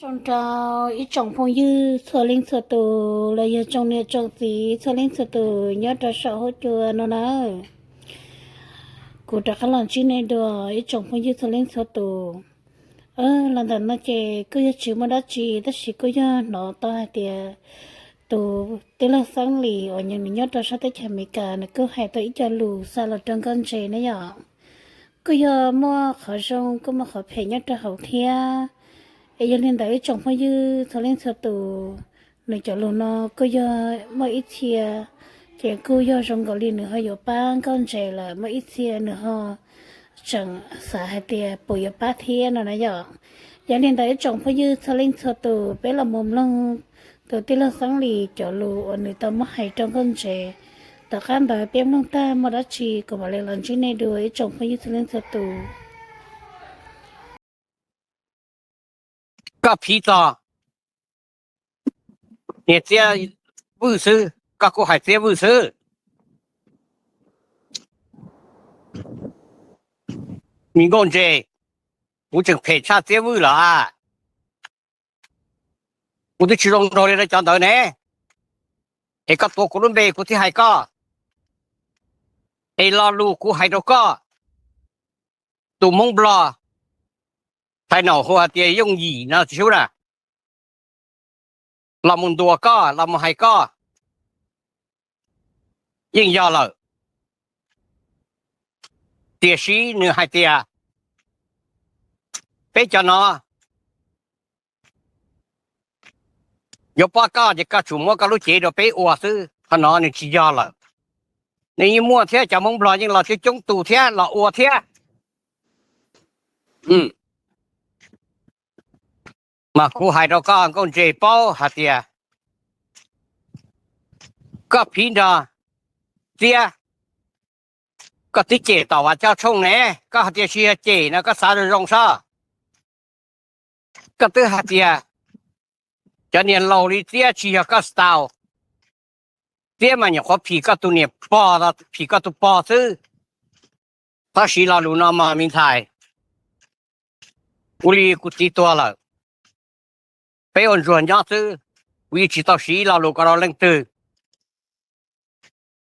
Zoo rau ib tsoom phooj ywg txhua leej txhua tus los yog tsoom niam tsoom txiv txhua leej txhua tus nyob rau saum huab cua no nawb. Kuv rov qab los ntsib nej dua ib tsoom phooj ywg txhua leej txhua tus. Los ntawm no ces kuj yog tsis muaj dab tsi tab sis kuj yog hnov tau hais tias tus tij laug Xeeb Lis uas nws nyob rau sab teb chaws Amelikas nws kuj hais tau ib co lus xa los rau Nkauj Ntse na yom. Kuj yog muaj qhov zoo kuj muaj qhov phem nyob rau hauv thiab. Es yog li ntawd ib tsoom phooj ywg txhua leej txhua tus, nws cov lus no kuj yog muaj ib txhia ces kuj yog zoo nkaus li nws ho yuav pab Nkauj Ntse lawm, muaj ib txhia nws ho tseem xav hais tias puas yuav pab thiab no na yom. Yog li ntawd ib tsoom phooj ywg txhua leej txhua tus, peb los mus mloog tus tij laug Xeeb Lis cov lus uas nws tau muab hais rau Nkauj Ntse. Tom qab ntawd peb mloog tag muaj dab tsi kuv mam li los ntsib nej dua ib tsoom phooj ywg txhua leej txhua tus. Koj phiv txog niag Txiab Vwj xwb, koj kuj hais Txiab Vwj xwb. Me Nkauj Ntse, kuv tseem phem tshaj Txiab Vwj lawm a. Kuv twb tsis zoo nraug li rau cov ntawd ne. Es koj tuav kuv lub npe kuv thiaj hais koj. Es lo lus kuv hais rau koj, tus Hmoob Nplog, thaij naum hu hais tias yooj yim no tsis sub na, los mus ntuas koj los mus hais koj yeej yog lawm. Tiam sis nws hais tias peb cov no yuav pab koj ces koj tsum muab koj lub cev rau peb ua xwb, qhov no nws tsis yog lawm. Nws yeej muaj thiab, cov Hmoob Nplog yeej los coob coob tus thiab los ua thiab. Mas kuv hais rau koj Nkauj Ntse paub hais tias koj phiv nrog Txiab, koj twb cem tom Vam Coj Tshooj ne, koj hais tias tsis yog cem no koj xav zoo zoo saib. Koj twb hais tias cov niag laus li Txiab tsis yog koj style. Txiab mas nyuam qhuav phim koj tus niam pog, phim koj tus pog xwb. Thov siv lo lus no mog me ntxhais. Kuv li kuv txiv tuag lawm, peb ua ntsuag nyob xwb, kuv yeej tsis tau siv ib lo lus ko rau leej twg.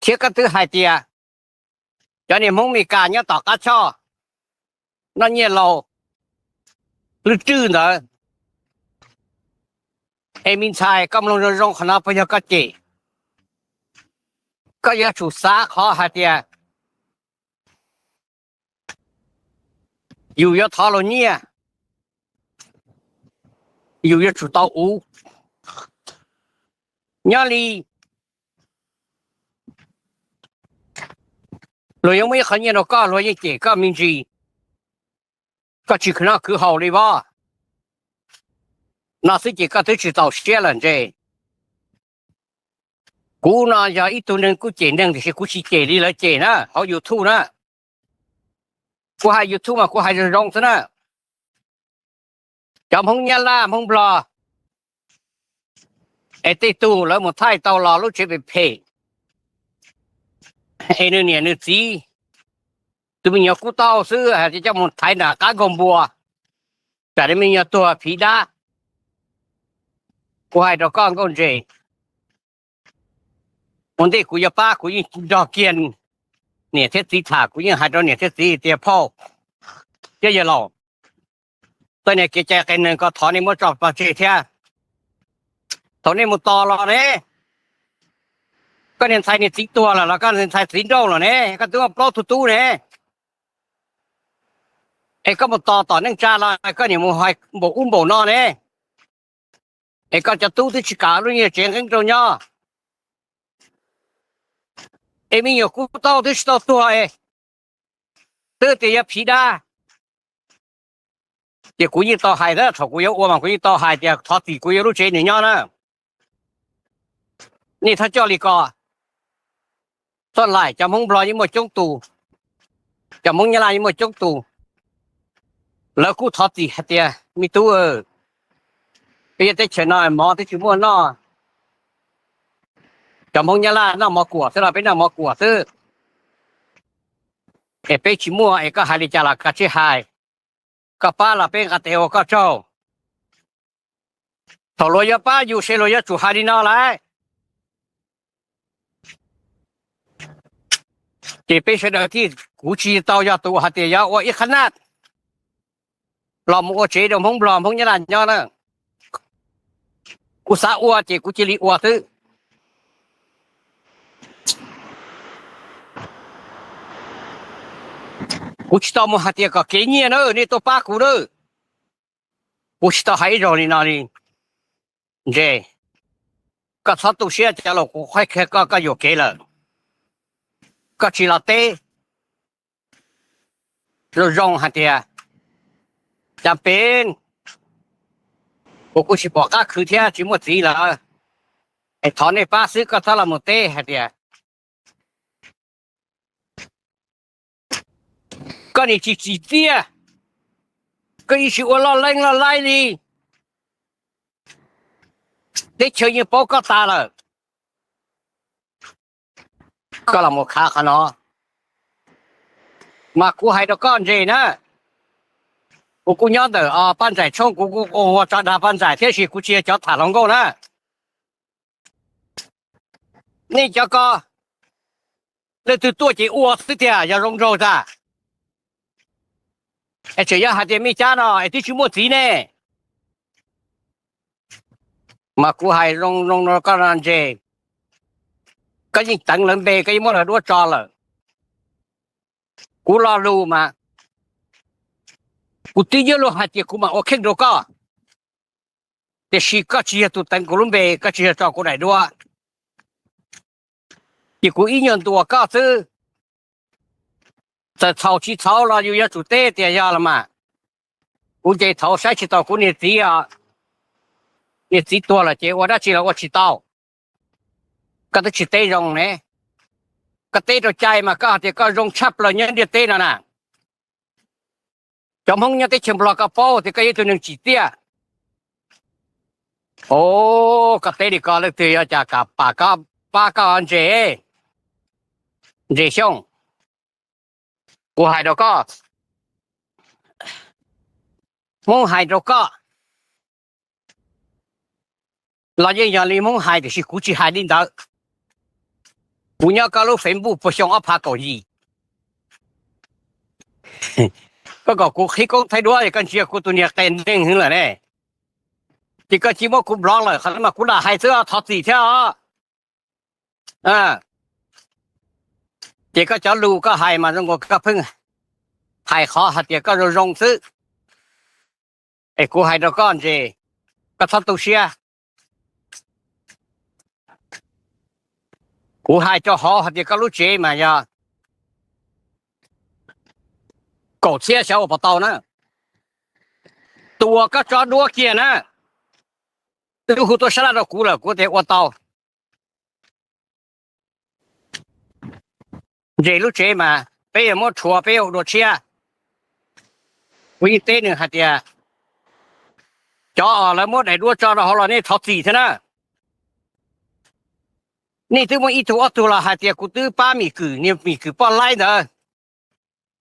Thiab koj twb hais tias cov niag Hmoob Mes Kas nyob tom qab choj noj nyiaj laus lwj rwj ntawd. Es me ntxhais, koj mloog zoo zoo qhov no puas yog koj cem? Koj yuav tsum xav qhov hais tias yus yuav thov luag nyiaj, yus yuav tsum tau uv. Nyob li luag yuav muab ib qho nyiaj rau koj, luag yeej cem koj me ntsis, koj tsis khwv noj khwv haus li vov. No xwb ces koj twb tsis txaus siab lawm Ntse. Kuv no yog ib tug neeg kuj cem neeg tiam sis kuv tsis cem li lawv cem na hauv YouTube na. Kuv hais YouTube mas kuv hais zoo zoo xwb na. Cov Hmoob Nyab Laj Hmoob Nplog es tej tug lawv mus thaij tau los lub tsev phem phem, es nws niam nws txiv, tus me nyuam kub tauj xwb hais tias coj mus thaiv nram qab nkaug npua, tsam nws me nyuam tuag phiv dab. Kuv hais rau koj Nkauj Ntse, ua ntej kuv yuav pab kuv yeej nrog kiag niam thiab txiv tham, kuv yeej hais rau niam thiab txiv tias phauj thiab yawg laus, tej niag kev cai qias neeg ko thov nej muab tso pov tseg thiab. Thaum nej mus tos los ne, koj niag ntxhais niag txiv tuag lawm los koj niag ntxhais txiv nrauj lawm ne, koj twb muaj plaub tug tub ne, es koj mus tos tom neej tsa los koj niam mus hais npaum ub npaum no ne, es koj cov tub twb tsis kam lub nyiaj tsev nqeeb rau nyob, es me nyuam kub tauj twb tsis tau tuag es twb tias yuav phiv dab. Ces kuv yeej tau hais na, thaum kuv yuav ua mas kuv yeej tau hais tias thov txim kuv yuav lub tsev nws nyob na. Nej txhob coj li ko. Txoj laim cov Hmoob Nplog yeej muaj coob tus, cov Hmoob Nyab Laj yeej muaj coob tus, lawv kuj thov txim hais tias me tub, peb yog teb chaws no mov twb tsis muaj noj, cov Hmoob Nyab Laj noj mov kuam xwb los peb noj mov kuam xwb, es peb tsis muaj es koj hais li cas los kav tsij hais, koj pab los peb nqa tes ua koj tsaug. Thaum luag yuav pab yus ces luag yuav tsum hais li no lawm. Ces peb sawv daws thiaj, kuv tsis tau yog tus hais tias yuav ua ib qhab naj los mus ua tsev rau Hmoob Nplog Hmoob Nyab Laj nyob na. Kuv xav ua ces kuv cia li ua xwb. Kuv tsis tau mus hais tias kom kev nyiaj na nej tuaj pab kuv na. Kuv tsis tau hais ib zaug li no li. Ntse, koj txhob tu siab, cov laus kuv qhuab qhia koj, koj yuam kev lawm, koj tsis los teb zoo zoo hais tias, cas pem, kuv kuj tsis pom qab khwv thiab tsis muaj txiv lawm, es thov nej pab xwb, koj txhob los mus teb hais tias koj niam tsis tsim txiaj, koj yeej tsis ua loj leej loj laib li, teb chaws yeej paub koj tas lawm. Koj los mus khav qhov no, mas kuv hais rau koj Ntses na, kuv kuj nyob ntawm Paj Ntxais Tshoob, kuv kuj ua tso dag Paj Ntxais thiab, tab sis kuv tsis yog cov tham hluas nkauj na. Nej cov ko, leej twg tuaj ces ua xwb tiag, yog zoo nraug tas. Es tseem yuav hais tias Mej Cab no es twb tsis muaj txiv ne. Mas kuv hais zoo zoo rau koj no Ntses, koj yeej teev lawv npe, koj yeej muab lawv duab tso lawm. Kuv lo lus mas kuv twb yuav luag hais tias kuv mam ua kheej rau koj, tiam sis koj tsis yog tus teev kuv lub npe, koj tsis yog tso kuv daim duab, ces kuv ib nyuag ntuas koj xwb. Txawm txhaum tsis txhaum los yus yuav tsum teb tias yog los mas. Kuv ces thaum saib tsis taus kuv niag txiv, niag txiv tuag lawm ces ua dab tsi los ua tsis tau. Koj twb tsis teb zoo ne. Koj teb rau cai mas koj hais tias koj zoo tshaj plaws nyob ntiaj teb no na. Cov Hmoob nyob teb chaws Nplog koj paub tias koj yog ib tug neeg tsim txiaj. Os, koj teb li ko leej twg yuav cas kam pab koj, pab koj Ntses, Ntses Xyooj. Kuv hais rau koj, Hmoob hais rau koj los yeej yog li Hmoob hais, tiam sis kuv tsis hais li ntawd. Kuv nyob koj lub Facebook puag xyoo ob phav kaum yim, koj kom kuv qhib koob thaij duab es koj ntsia kuv tus niag qe neeg heev lawm ne. Ces koj cia muab kuv block lawm, qhov no mas kuv lam hais xwb, thov txim thiab os. Ces koj cov lus koj hais mas zoo nkaus koj pheej hais qhov hais tias koj zoo zoo xwb. Es kuv hais rau koj Ntses, koj txhob tu siab. Kuv hais rau hauv hais tias koj lub tsev mas yog kaum txhiab xyov ua puas tau na. Tus uas koj tso duab kiag na, twb hu tuaj sab laj rau kuv lawm, kuv tias ua tau. Ntses lub tsev mas peb yuav muab rhuav, peb yuav ua dua tshiab. Kuv yeej teb nws hais tias cov uas lawv muab daim duab tso rau hauv los nej thov txim thiab na. Nej twb muaj ib tug ob tug los hais tias kuv twb pab Mim Kwm, niag Mim Kwm poj laib ntawd,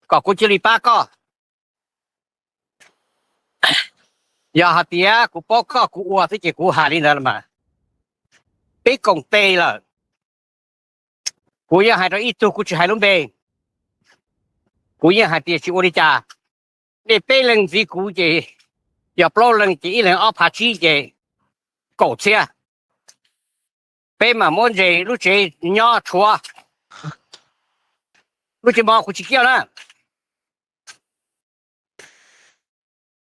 kom kuv cia li pab koj. Yog hais tias kuv paub koj kuv ua xwb ces kuv hais li ntawd los mas. Peb koom tes lawm, kuv yeej hais rau ib tug, kuv tsis hais lub npe, kuv yeej hais tias tsis ua li cas. Nej peb leeg ntxiv kuv ces yog plaub leeg ces ib leeg ob phav tsib ces kaum txhiab. Peb mam muab Ntses lub tsev nyob rhuav, lub tsev mov kuv tsis kiaj na.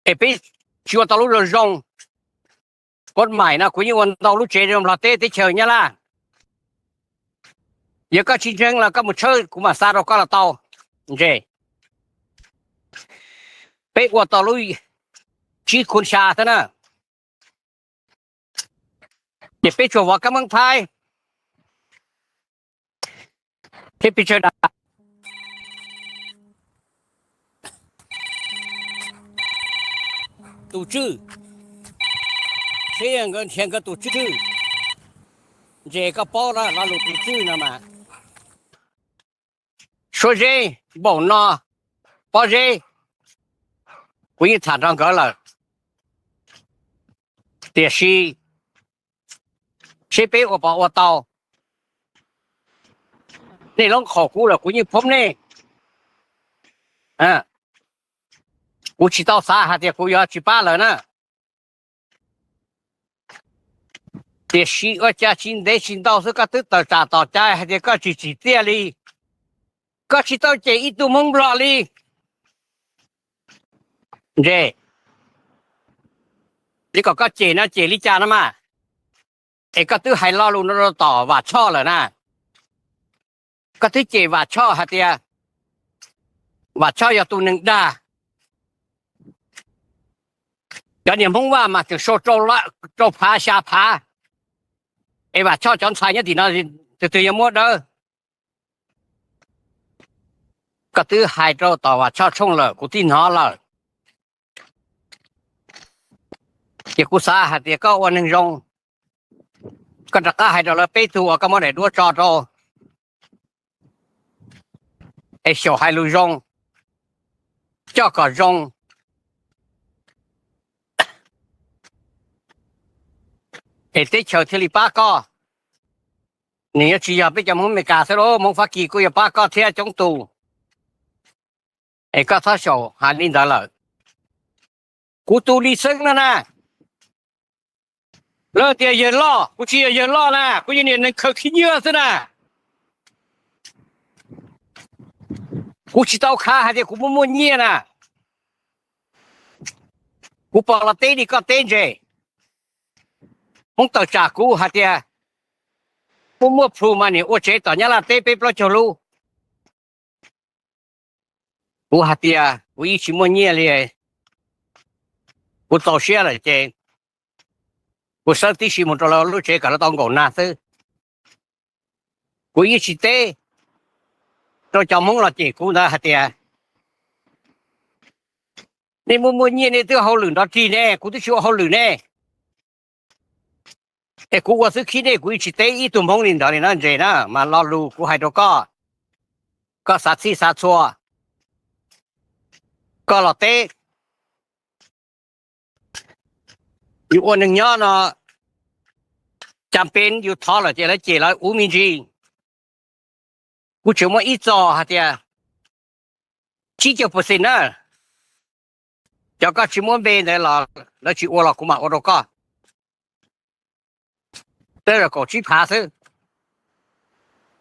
Es peb tsis ua tau lub zoo zoo. Koj maim no kuv yeej ua ntau lub tsev zoo Nplog teb teb chaws Nyab Laj. Yog koj tsis ntseeg los koj mus tshawb kuv mam xa rau koj los tau. Ntses, peb ua tau lub tsib khuv xya xwb na, ces peb tsuas vov kab meeb Thaib thiab peb tsawg da tus tswj, seb nkawd nrhiav nkawd tus tswj. Ntses koj paub na, lo lus tus tswj no mas Suab Zeb, Npaum No, Pob Zeb, kuv yeej tham nrog nkawd lawm. Tiam sis seb peb ua puas ua tau. Nej loob qhov kuv los kuv yeej poob nej. Kuv tsis tau xav hais tias kuv yuav tsis pab lawm na. Tiam sis ua cas tsis ntev tsis ntau xwb koj twb tawm tsam tom cai hais tias koj tsis tsim txiaj li, koj tsis tau cem ib tug Hmoob Nplog li. Ntse, li kom koj cem no cem li cas no mas, es koj twb hais lo lus no rau tom Vam Choj lawm na. Koj twb cem Vam Choj hais tias Vam Choj yog tus neeg dag. Cov niag Hmoob Vaj mas tseem sau rau phav xya phav, es Vam Choj cov ntxhais nyob tim no tus twg yuav muab dawb. Koj twb hais rau tom Vam Choj tshooj lawm kuv twb hnov lawm. Ces kuv xav hais tias koj ua neeg zoo, koj rov qab hais rau lawv peb tug uas koj muab daim duab tso rau, es xyaum hais lus zoo, coj kom zoo, es teb chaws thiaj li pab koj. Nws yuav tsis yog peb cov Hmoob Amelikas xwb lauj, Hmoob Fab Kis kuj yuav pab koj thiab coob tus. Es koj txhob xyaum hais li ntawd lawm. Kuv tus li xeeb no na, lawv tias yawg loj, kuv tsis yog yawg loj na, kuv yog niag neeg khaws khib nyiab xwb na. Kuv tsis tau khav hais tias kuv muaj muaj nyiaj na. Kuv pom los teb li koj teb ntse. Hmoob tawm tsam kuv hais tias kuv muaj plhus mas niam ua tsev tom Nyab Laj teb peb plaub caug lub. Kuv hais tias kuv yeej tsis muaj nyiaj li, kuv txaus siab lawm ces kuv sawv tib si mus rau lawv lub tsev kom lawv tau nkaum nag xwb. Kuv yeej tsis teb rau cov Hmoob los cem kuv ntawd hais tias nej muaj muaj nyiaj nej twb hauj lwm nrov rig ne, kuv twb tsis ua hauj lwm ne. Es kuv ua xwb khib nej, kuv yeej tsis teb ib tug Hmoob li ntawd li na ntse na, mas lo lus kuv hais rau koj, koj xav txhij xav txhua, koj los teb. Yus ua neeg nyob no, cas peb yus thov lawm ces lawv cem lawv ua me ntsis. Kuv tseem muaj ib txoj hais tias tsib caug percent na, cov koj tsis muab npe ntawd los lawv tsis ua los kuv mam ua rau koj. Tej zaum kaum tsib phav xwb,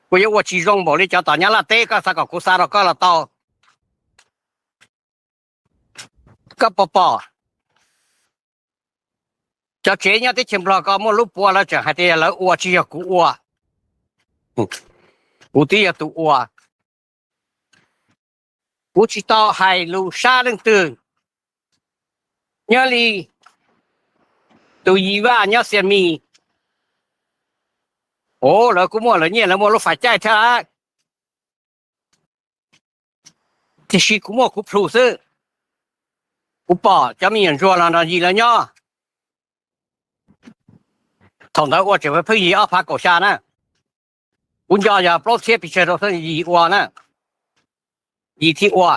kuv yuav ua tsis zoo npaum li cov tom Nyab Laj teb, koj xav kom kuv xa rau koj los tau. Koj puas pom cov tsev nyob teb chaws Nplog ko muaj lub puav lawv tseem hais tias lawv ua tsis yog kuv ua, kuv twb yog tus ua. Kuv tsis tau hais lus sab leej twg, nyob li tus Yim Vaj nyob Xias Mis, o, lawv kuj muaj lawv nyiaj, lawv muaj lub fais caij thiab. Tiam sis kuv muaj kuv plhus xwb. Kuv pom cov me nyuam ntsuag los nrog Yim lawv nyob, thaum ntawd ua tseem pheej yig ob phav kaum xya na. Kuv nco yog plaub txhiab pes tsawg rau xwb Yim ua na, Yim thiaj ua.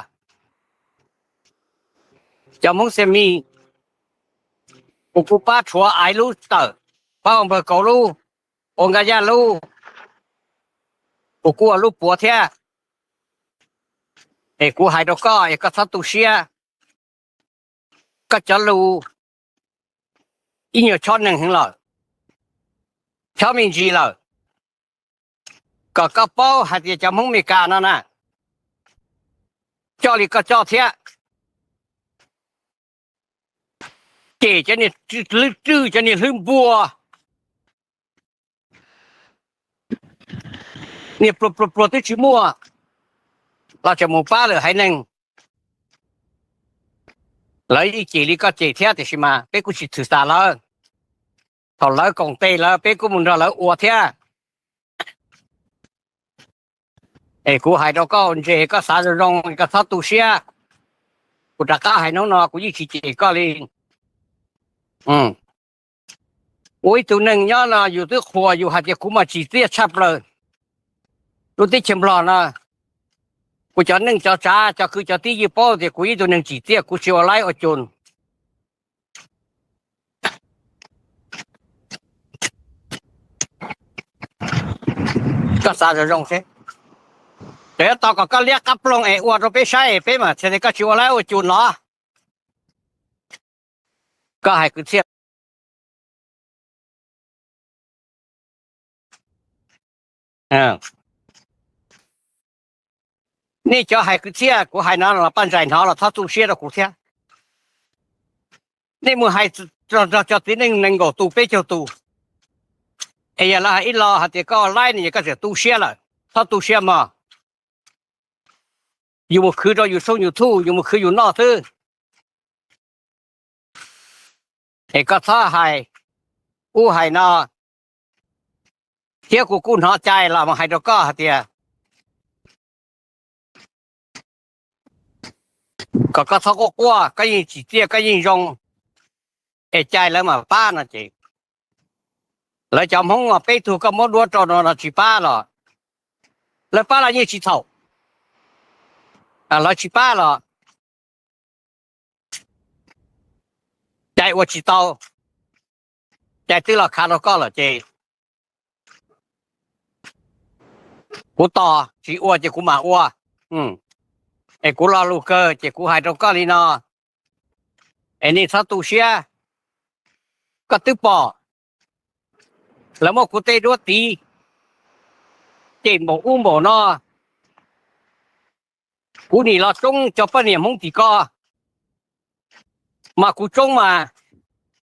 Cov Hmoob Xias Mis, kuv kuj pab rhuav Aiv lub tawm, pab ua npawg Kauv lub, ua Nkaj Yaj lub, kuv kuj ua lub puav thiab. Es kuv hais rau koj es koj txhob tu siab. Koj cov lus ib nyuag chob neeg heev lawm, chob me ntsis lawm. Kom koj paub hais tias cov Hmoob Meskas no na, coj li koj coj thiab, cem cov niag hlwb rwj, cov niag hlwb npua, niag pluag pluag pluag twb tsis muaj los tseem mus pab lwm haiv neeg. Lawv yeej cem li koj cem thiab tiam sis mas peb kuj tsis txhwm tas lawv. Thaum lawv koom tes lawv peb kuj mus nrog lawv ua thiab. Es kuv hais rau koj ntse, koj xav zoo zoo, koj txhob tu siab. Kuv rov qab hais hnub no kuv yeej tsis cem koj li. Ua ib tug neeg nyob no yus twb qhuas yus hais tias kuv mas tsim txiaj tshaj plaws. Lub teb chaws Nplog no, kuv cov neej cov tsav cov kwv cov tij yeej paub tias kuv ib tug neeg tsim txiaj, kuv tsis ua laib ua cun. Xav zoo zoo seb, txawm yuav tos kom koj liab qab ploog es ua rau peb saib peb mam txhais tias koj tsis ua lawv ua cus los. Koj hais kwv txhiaj. Nej cov hais kwv txhiaj, kuv hais no los Paj Ntsais hnov los txhob tu siab rau kuv thiab. Nej mus hais nrog cov txiv neej nees nkaum tus peb caug tus, es yog lawv hais ib lo hais tias koj laib ne, koj txawm tu siab lawm, txhob tu siab mog. Yus mus khwv rau yus tshooj YouTube, yus mus khwv yus noj xwb. Es koj txhob hais ub hais no, thiab kuv kuj hnov cai los mus hais rau koj hais tias kom koj txhob quaj quaj, koj yeej tsim txiaj koj yeej zoo, es cai lawv mam pab no ces, lawv cov Hmoob peb tug koj muab duab rau no no tsis pab los, lawv pab los yeej tsis txhaum, lawv tsis pab los cai ua tsis tau, cai twb los khav rau koj lawm ces kuv tos tsis ua ces kuv mam ua. Es kuv lo lus kawg ces kuv hais rau koj li no, es nej txhob tu siab. Koj twb pom lawv muab kuv tej duab tiv cem npaum ub npaum no, kuv nim los tsoob cov poj niam Hmoob tim ko, mas kuv tsoob mas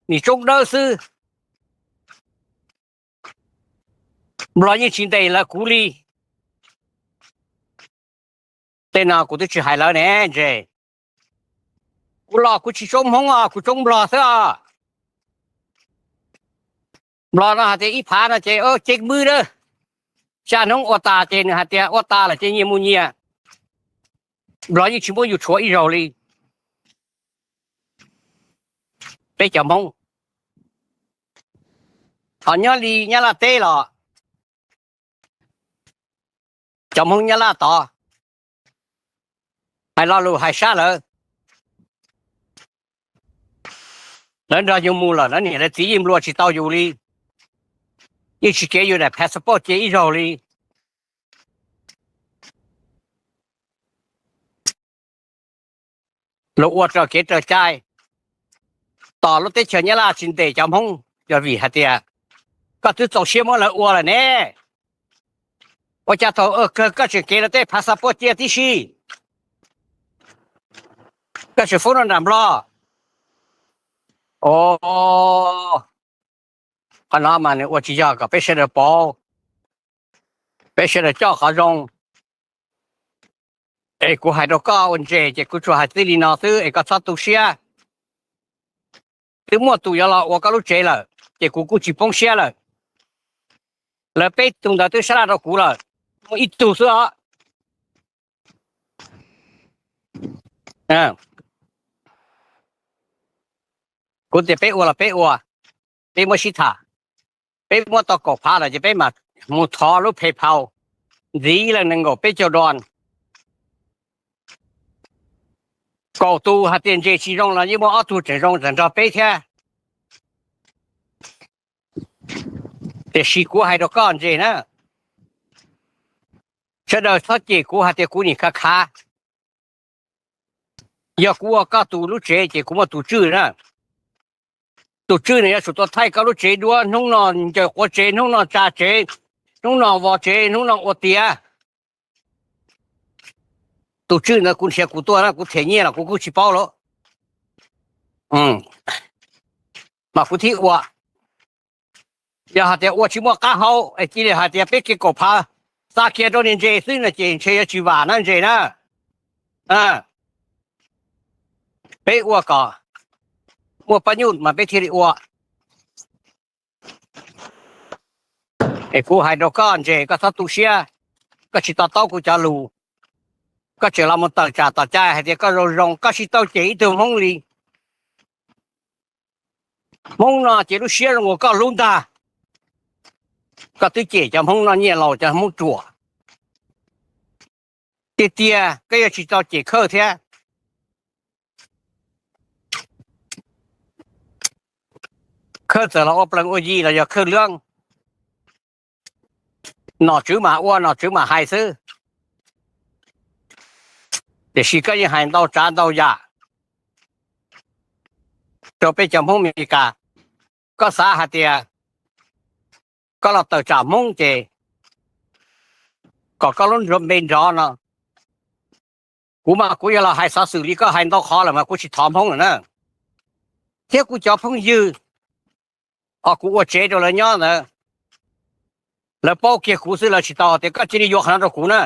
nim tsoob dawb xwb. Nplog yeej tsis ntes lawv kuv li. Tej no kuv twb tsis hais lawv ne, ntses. Kuv los kuv tsis tsoob Hmoob os, kuv tsoob Nplog xwb os. Nplog no hais tias ib phav no ces ceeb mwb na, xya hnub ua tas ces nws hais tias ua tas lawm ces nyias mus nyias. Nplog yeej tsis muab yus tshuav ib zaug li. Peb cov Hmoob, thaum nyob li Nyab Laj teb los, cov Hmoob Nyab Laj tod hais lo lus hais sab lawv, lawv nrog yus mus lawm lawv niam lawv txiv yeej nplua tsis tau yus li, yeej tsis kev yus daim passport cia ib zaug li. Luag ua raws kev raws cai, tos lub teb chaws Nyab Laj tsis ntes cov Hmoob, yog vim hais tias koj twb txaus siab muab lawv ua lawm ne. Ua cas thaum kawg koj tseem kev lawv tej passport cia tib si, koj tseem foob rau nram Nplog. Qhov no mas nws ua tsis yog kom peb sawv daws pauv, peb sawv daws coj qhov zoo. Es kuv hais rau koj ua ntses ces kuv tsuas hais txij li no xwb es koj txhob tu siab. Twb muaj tus yuav los ua koj lub tsev lawm ces kuv kuj tsis poob siab lawm. Lawv peb tug ntawd twb sab laj rau kuv lawm, muaj ib tug xwb os. Kuv tias peb ua los peb ua, peb muab sib tham, peb muab tau kaum phav lawm ces peb mam mus thov lub PayPal ntxiv leej nees nkaum peb caug don. Kaum tus hais tias ntses tsis zoo los yeej muaj ob tug tseem zoo txawm nrog peb thiab. Tiam sis kuv hais rau koj ntses na, sawv daws txhob cem kuv hais tias kuv nim khav khav. Yog kuv ua koj tus lub tsev ces kuv muaj tus tswj na. Tus tswj no yuav tsum tuaj thaij koj lub tsev duab, hnub no ncaws quav tsev, hnub no tsa tsev, hnub no vov tsev, hnub no ua tiav. Tus tswj ntawd kuv nrhiav kuv tuaj na, kuv them nyiaj los kuv kuj tsis paub lawm. Mas kuv thiaj ua. Yog hais tias ua tsis muaj qab hau es cia li hais tias peb kev kaum phav xa kiag rau niag ntses xwb no ces ntshe yuav tsis vam na ntses na. Peb ua kom muaj pab nyuj mas peb thiaj li ua. Es kuv hais rau koj ntses, koj txhob tu siab, koj tsis to taub kuv cov lus, koj tseem los mus tawm tsam tom cai hais tias koj zoo zoo, koj tsis tau cem ib tug Hmoob li. Hmoob no ces lub siab zoo ua koj hlub ntag. Koj twb cem cov Hmoob noj nyiaj laus, cov Hmoob ruam. Tiag tiag koj yuav tsis tau cem Khawj thiab. Khawj txawm los ua plees ua yi los yog Khawj lab, nom tswv mas ua, nom tswv mas hais xwb. Tiam sis koj yeej hais ntau tsav ntau yam rau peb cov Hmoob Meskas. Koj xav hais tias koj los tawm tsam Hmoob ces kom koj lub npe nrov no. Kuv mas kuv yuav los hais xov xwm li koj hais ntau qhov lawm mas kuv tsis thov Hmoob lawm na. Thiab kuv cov phooj ywg os, kuv ua tsev rau lawv nyob ntawd, lawv paub kiag kuv xwb, lawv tsis tau tias koj cia li yuav qhov no rau kuv na.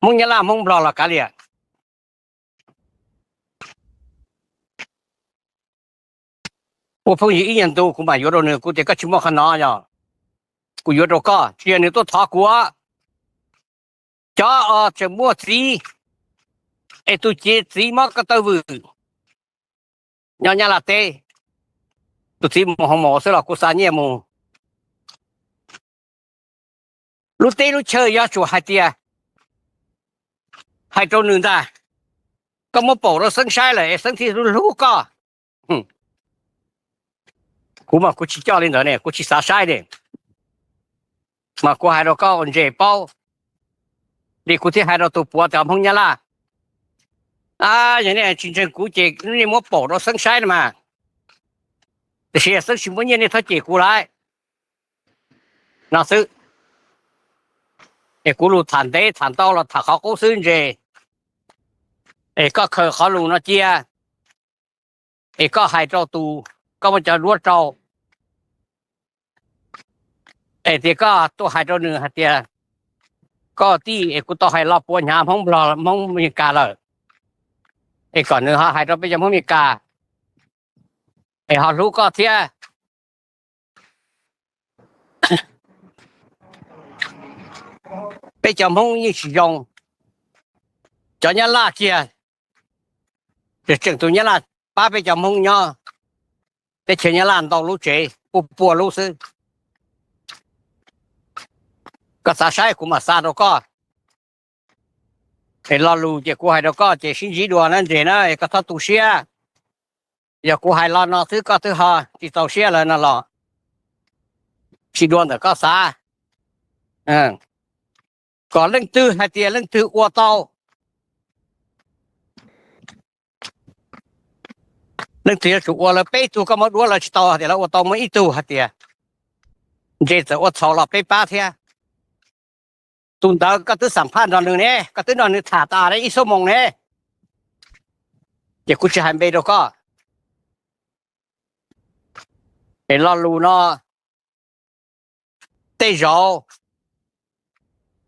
Hmoob Nyab Laj Hmoob Nplog los kav liam. Ua phooj ywg ib nyuag ntu kuv mam yuav rau nws, kuv tias koj tsis muaj qhov no yog kuv yuav rau koj, tsis yog nws tuaj thov kuv. Cov os tseem muaj txiv es tus txiv mob ko taw vwm nyob Nyab Laj teb, tus txiv mus hoo maum xwb los kuv xa nyiaj mus. Lub teb lub chaw yuav tsum hais tias, hais rau nws ntag, koj muab paum rau Xeeb saib lawm es Xeeb thiaj hlub koj. Kuv mas kuv tsis coj li ntawd ne, kuv tsis xav saib ne. Mas kuv hais rau koj ua ntses paub li kuv thiaj hais rau tus puav cov Hmoob Nyab Laj, yog nej tsis ntseeg kuv ces nej muab paum rau Xeeb saib no mas. Tiam sis Xeeb tsis muaj nyiaj nej txhob cem kuv lawm no xwb. Es kuv lus tham ntev tham ntau los tham qhov qub xwb ntses. Es koj khaws qhov lus no cia, es koj hais rau tus, koj muab cov duab rau, es tias koj tuaj hais rau nws hais tias, koj tij es kuv tau hais lo puav hnyav Hmoob Nplog Hmoob Meskas lawm, es kom nws ho hais rau peb cov Hmoob Meskas es ho hlub koj thiab. Peb cov Hmoob yeej tsis zoo, cov Nyab Laj kiag, tseem tus Nyab Laj pab peb cov Hmoob nyob teb chaws Nyab Laj ntau lub tsev, pua pua lub xwb. Koj xav saib kuv mam xa rau koj. Es lo lus ces kuv hais rau koj ces sib ntsib dua na ntses na, es koj txhob tu siab. Yog kuv hais lo no xwb koj twb ho tsis txaus siab lawm no los tsis dua ntawm koj xav. Kom leej twg hais tias leej twg ua tau, leej twg yuav tsum ua, lawv peb tug koj muab duab lawv tsis tau hais tias lawv ua tau, muaj ib tug hais tias ntses txawm ua txhaum los peb pab thiab. Tus ntawd koj twb xam phaj nrog nws ne, koj twb nrog nws tham tas ib xuab moos ne, ces kuv tsis hais npe rau koj. Es lo lus no tej zaum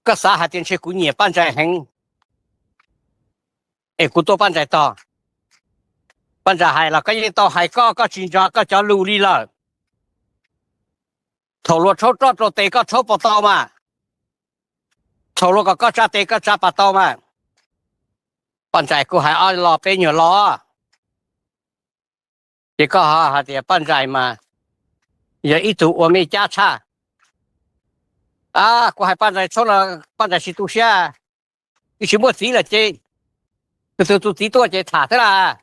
koj xav hais tias ntshe kuv nyiam Paj Ntsais heev es kuv tuaj Paj Ntsais tog. Paj Ntsais hais los koj yeej tau hais koj, koj tsis nco koj cov lus li lawm. Thaum luag rhaub roj rau tes koj rhaub puas tau mas? Thaum luag kom koj tsa tes koj tsa puas tau mas? Paj Ntsais kuj hais ob lo peb nyuag lo, ces koj ho hais tias Paj Ntsais mas yog ib tug ua mej cab tshaj. Kuv hais Paj Ntsais txhob los Paj Ntsais tsis tu siab, tsis muaj txiv lawm ces tus tus tus txiv tuaj ces tham xwb las.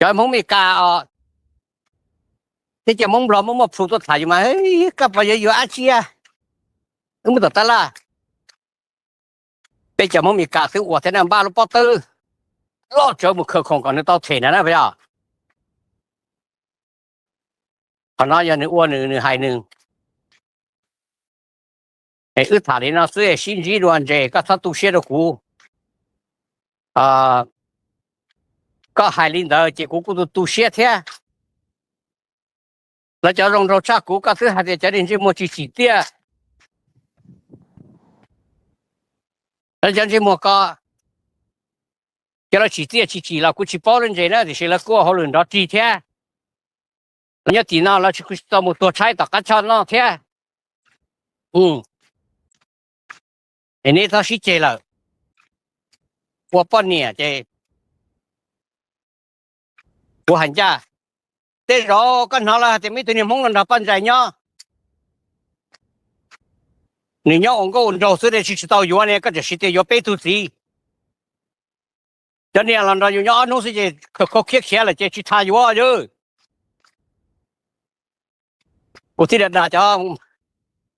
Cov Hmoob Meskas os, thiab cov Hmoob Nplog muaj muaj plhus tuaj tham yus mas, koj puas yuav yuav dab tsi? Wb muab tom tab laj. Peb cov Hmoob Meskas twb ua thiab na, npaj lub pob tawb loj tsawv mus khaws khoom kom nws tau them na na puas yog? Qhov no yog nws ua nws, nws hais nws. Es wb tham li no xwb, sib ntsib dua ntses, koj txhob tu siab rau kuv. Koj hais li ntawd ces kuv kuj tu tu siab thiab. Lawv cov zoo nraug tshaj kuv, koj twb hais tias cov niag ntsej muag tsis tsim txiaj. Lawv cov ntsej muag ko, cov lawv tsim txiaj tsis tsim los kuv tsis paub lawv ntses na, tiam sis lawv kuj ua hauj lwm nrov rig thiab. Lawv nyob tim no lawv tsis, kuj tsis tau mus tuag tshaib tom qab choj noj thiab. Es neb txhob sib ceg lawm. Ua poj niam ces kuv hais ncaj, tej zaum koj hnov lawv hais tias muaj ib tug niag Hmoob los nrog Paj Ntsais nyob, nws nyob ua nkauj ua nraug xwb ne, tsis tsis tau yuav ne, koj tseem siv tias yuav peb tug txiv. Cov niag los nrog yus nyob ob hnub xwb ces khaws khau khiab khiav lawm ces tsis tas yuav yog. Kuv thiaj dag dag cov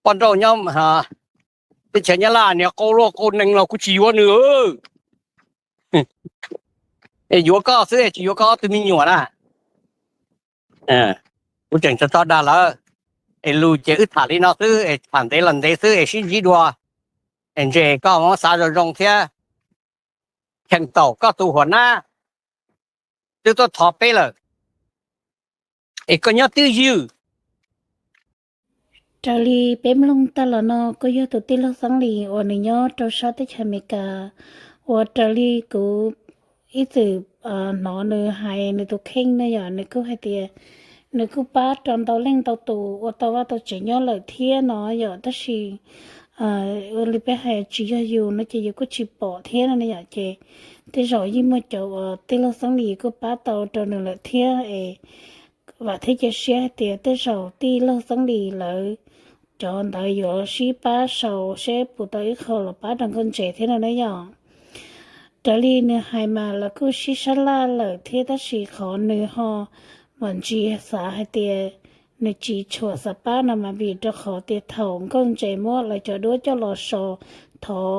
poj nrauj nyob teb chaws Nyab Laj, niag qau luaj qau nees los kuv tsis yuav nws. Es yuav koj xwb es tsis yuav koj ob tug me nyuam na. Kuv tseem tso tso dag lawm, es lus ces wb tham li no xwb es tham ntev los ntev xwb es sib ntsib dua. Es ntshe koj muab xav zoo zoo thiab, cheem taum koj tus huam nab twb tuaj thov peb lawm, es koj nyob twj ywm. Raws li peb mloog tag los no kuj yog tus tij laug Xeeb Lis uas nws nyob rau sab teb chaws Amelikas, uas raws li kuv ib txwm hnov nws hais nws tus kheej na yom, nws kuj hais tias nws kuj pab rau ntau leej ntau tus ua tau vaj tau tsev nyob lawm thiab no yom, tab sis ua li peb hais tsis yog yus no ces yus kuj tsis pom thiab no ne yom, ces tej zaum yeej muaj cov uas tij laug Xeeb Lis kuj pab tau rau nws lawm thiab es vam thiab cia siab hais tias tej zaum tij laug Xeeb Lis lawv cov ntawd yuav sib pab sau seb puas tau ib qho los pab rau nkauj ntses thiab no na yom. Raws li nws hais mas lawv kuj sib sab laj lawm thiab tab sis qhov nws ho mam ntsis xav hais tias nws tsis tshua xav pab no mas vim rau qhov tias thaum nkauj ntses muab lawv cov duab coj los so thov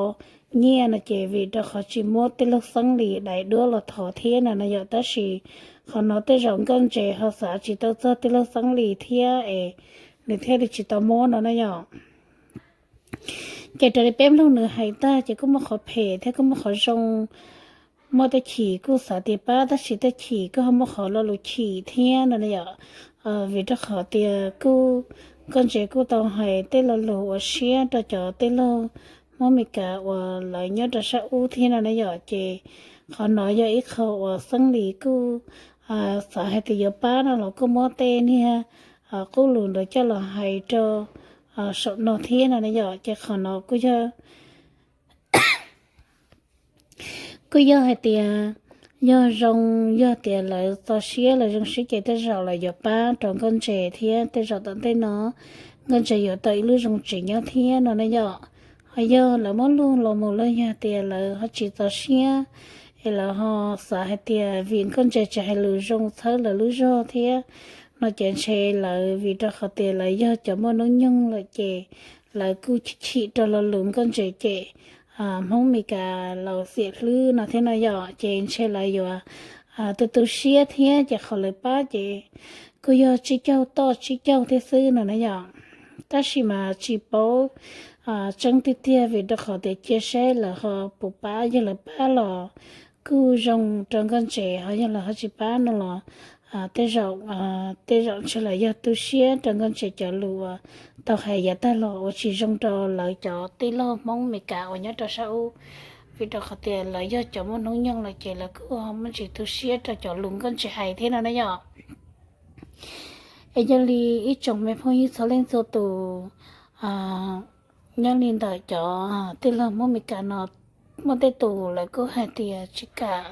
nyiaj no ces vim rau qhov tsis muab tij laug Xeeb Lis daim duab los thov thiab no na yom, tab sis qhov no tej zaum nkauj ntses ho xav tsis tau txog tij laug Xeeb Lis thiab es nws thiaj li tsis tau muab no na yom. Ces raws li peb mloog nws hais tag ces kuj muaj qhov phem thiab kuj muaj qhov zoo, muaj tej chim kuj xav tias pab tab sis tej chim kuj ho muaj qhov lo lus chim thiab no na yom. Vim rau qhov tias kuj nkauj ntses kuj tau hais tej lo lus ua siab rau cov tij laug Hmoob Meskas uas lawv nyob rau sab ub thiab no na yom, ces qhov no yog ib qho uas Xeeb Lis kuj xav hais tias yuav pab no los kuj muab tej niag qub lus ntawd coj los hais rau saum no thiab no na yom, ces qhov no kuj yog kuj yog hais tias yog zoo, yog tias lawv txo siab lawv zoo siab ces tej zaum lawv yuav pab rau nkauj ntses thiab tej zaum tom ntej no nkauj ntses yuav tau ib lub zoo tsev nyob thiab no na yom. Ho yog lawv muab luag los mus los yog tias lawv ho tsis txo siab es lawv ho xav hais tias vim nkauj ntses tsis hais lus zoo txhawb lawv lub zog thiab no ces ntshe lawv vim rau qhov tias lawv yog cov muaj hnub nyoog lawm ces lawv kuj chim rau lo lus nkauj ntses cem Hmoob Meskas laus xiam hlwb no thiab no yom, ces ntshe lawv yuav tu tu siab thiab ces qhov lawv pab ces kuj yog tsib caug toj tsib caug thiab xwb no na yom. Tab sis mas tsis paub tseeb tiag tiag vim rau qhov tias cia saib lawv ho puas pab, yog lawv pab los kuj zoo rau nkauj ntses, ho yog lawv ho tsis pab no los tej zaum, tej zaum ntshe lawv yog tu siab rau nkauj ntses cov lus uas tau hais yav tag los uas tsis zoo rau lawv cov tij laug Hmoob Meskas uas nyob rau sab ub, vim rau qhov tias lawv yog cov muaj hnub nyoog lawm ces lawv kuj muaj ntsis tu siab rau cov lus nkauj ntses hais thiab no na yom. Es yog li ib tsoom me phooj ywg txhua leej txhua tus, nyob li ntawm cov tij laug Hmoob Meskas no muaj tej tus lawv kuj hais tias tsis kam,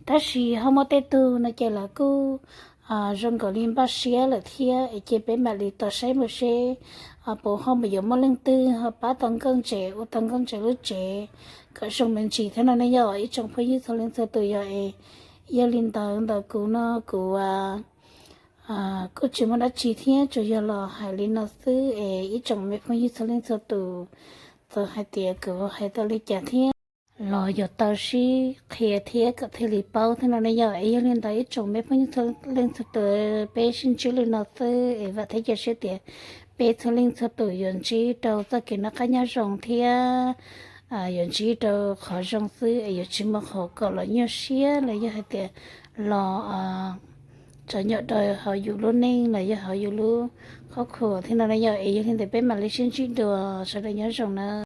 tab sis ho muaj tej tug no ces lawv kuj zoo nkaus li npaj siab lawm thiab es ces peb mam li tos saib mus seb puas ho mus yuav muaj leej twg ho pab tau nkauj ntses ua tau nkauj ntses lub tsev kom zoo me ntsis thiab no ne yom ib tsoom phooj ywg txhua leej txhua tus yom. Es yog li ntawd ntawm kuv no kuv kuj tsis muaj dab tsi thiab tsuas yog los hais li no xwb es ib tsoom me phooj ywg txhua leej txhua tus, txawm hais tias kuv hais tau li cas thiab los yuav tau sib qhia thiab kom thiaj li paub thiab no ne yom. Es yog li ntawd ib tsoom me phooj ywg txhua leej txhua tus, peb sib ntsib li no xwb es vam thiab cia siab tias peb txhua leej txhua tus yuav ntsib rau txoj kev noj qab nyob zoo thiab yuav ntsib rau qhov zoo xwb es yuav tsis muaj qhov kom los nyuaj siab los yog hais tias los txom nyem rau hauv yus lub neej los yog hauv yus lub qhov khuam thiab no na yom. Es yog li ntawd peb mam li sib ntsib dua, sawv daws nyob zoo na.